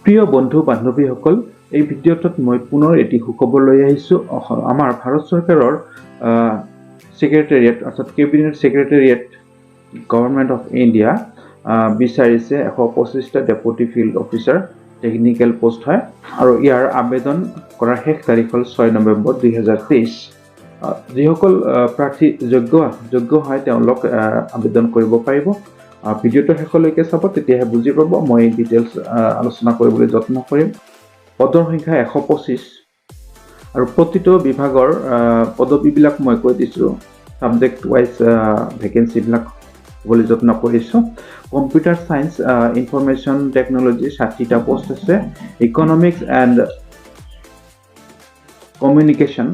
প্ৰিয় বন্ধু বান্ধৱীসকল, এই ভিডিঅ'টোত মই পুনৰ এটি সুখবৰ লৈ আহিছোঁ। আমাৰ ভাৰত চৰকাৰৰ ছেক্ৰেটেৰিয়েট, অৰ্থাৎ Cabinet Secretariat, Government of India বিচাৰিছে 125টা Deputy Field Officer, technical post হয় আৰু ইয়াৰ আবেদন কৰাৰ শেষ তাৰিখ হ'ল 6 নৱেম্বৰ 2023। যিসকল প্ৰাৰ্থী যোগ্য হয়, তেওঁলোক আবেদন কৰিব পাৰিব। ভিডিঅ'টো শেষলৈকে চাব, তেতিয়াহে বুজি পাব। মই ডিটেইলছ আলোচনা কৰিবলৈ যত্ন কৰিম। পদৰ সংখ্যা 125 আৰু প্ৰতিটো বিভাগৰ পদবীবিলাক মই কৈ দিছোঁ। ছাবজেক্ট ৱাইজ ভেকেঞ্চিবিলাক ক'বলৈ যত্ন কৰিছোঁ। কম্পিউটাৰ চায়েন্স, ইনফৰমেশ্যন টেকন'লজি 60টা পষ্ট আছে। ইকনমিক্স এণ্ড কমিউনিকেশ্যন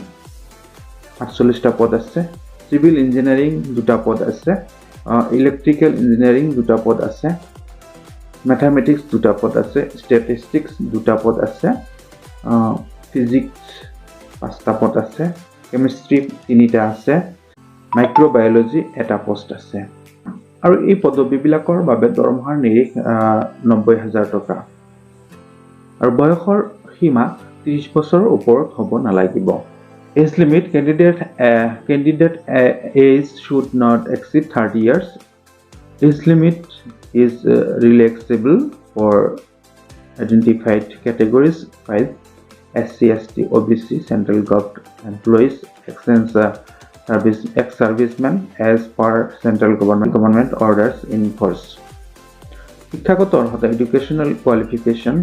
48টা পদ আছে। চিভিল ইঞ্জিনিয়াৰিং দুটা পদ আছে। ইলেক্ট্ৰিকেল ইঞ্জিনিয়াৰিং দুটা পদ আছে। মেথামেটিক্স দুটা পদ আছে। ষ্টেটিষ্টিক্স দুটা পদ আছে। ফিজিক্স পাঁচটা পদ আছে। কেমিষ্ট্ৰি তিনিটা আছে। মাইক্ৰ'বায়'লজি এটা পষ্ট আছে। আৰু এই পদবীবিলাকৰ বাবে দৰমহাৰ নিৰিখ 90,000 টকা আৰু বয়সৰ সীমা 30 বছৰৰ ওপৰত হ'ব নালাগিব। Age limit: candidate age should not exceed 30 years. Age limit is relaxable for identified categories 5 SC, ST, OBC, central government employees, exchange service, ex-servicemen as per central government orders in force. শিক্ষাগত অৰ্হতা, educational qualification: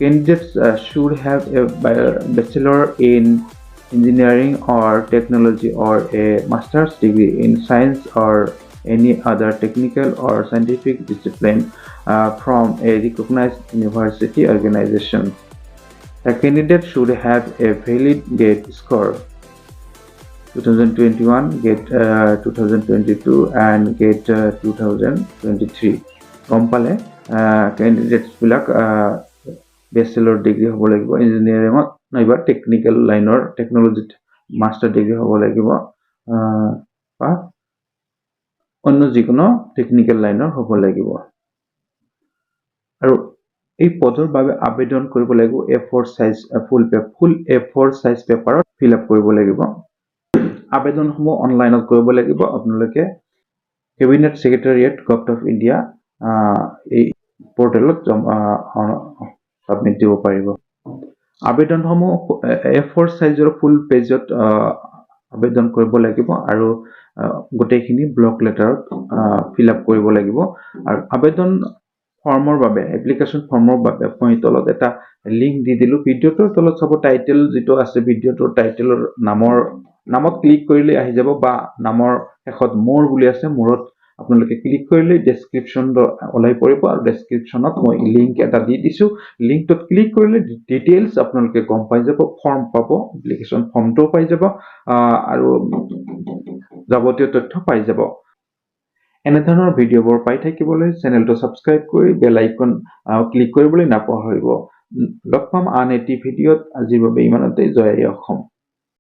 candidates should have a bachelor in engineering or technology or a master's degree in science or any other technical or scientific discipline from a recognized university organization. The candidate should have a valid GATE score 2021, GATE 2022 and GATE 2023. গম পালে, কেণ্ডিডেটছবিলাক bachelor degree হ'ব লাগিব ইঞ্জিনিয়াৰিঙত নাইবা technical লাইনৰ টেকন'লজিত master degree হ'ব লাগিব বা অন্য যিকোনো টেকনিকেল লাইনৰ হ'ব লাগিব। আৰু এই পদৰ বাবে আবেদন কৰিব লাগিব A4 size full A4 size পেপাৰত ফিল আপ কৰিব লাগিব। আবেদনসমূহ অনলাইনত কৰিব লাগিব। আপোনালোকে Cabinet Secretariat, Govt of India এই পৰ্টেলত ছাবমিট দিব পাৰিব। আবেদনসমূহ এ ফ'ৰ চাইজৰ ফুল পেজত আবেদন কৰিব লাগিব আৰু গোটেইখিনি ব্লক লেটাৰত ফিল আপ কৰিব লাগিব। আৰু আবেদন ফৰ্মৰ বাবে, এপ্লিকেশ্যন ফৰ্মৰ বাবে মই তলত এটা লিংক দি দিলোঁ। ভিডিঅ'টোৰ তলত চাব, টাইটেল যিটো আছে, ভিডিঅ'টোৰ টাইটেলৰ নামত ক্লিক কৰিলে আহি যাব বা নামৰ শেষত মোৰ বুলি আছে, মোৰত আপোনালোকে ক্লিক কৰিলে ডেছক্ৰিপশ্যনটো ওলাই পৰিব আৰু ডেছক্ৰিপশ্যনত মই লিংক এটা দি দিছোঁ। লিংকটোত ক্লিক কৰিলে ডিটেইলছ আপোনালোকে গম পাই যাব, ফৰ্ম পাব, এপ্লিকেশ্যন ফৰ্মটোও পাই যাব আৰু যাৱতীয় তথ্য পাই যাব। এনেধৰণৰ ভিডিঅ'বোৰ পাই থাকিবলৈ চেনেলটো ছাবস্ক্ৰাইব কৰি বেল আইকন ক্লিক কৰিবলৈ নাপাহৰিব। লগ পাম আন এটি ভিডিঅ'ত। আজিৰ বাবে ইমানতে। জয় আই অসম।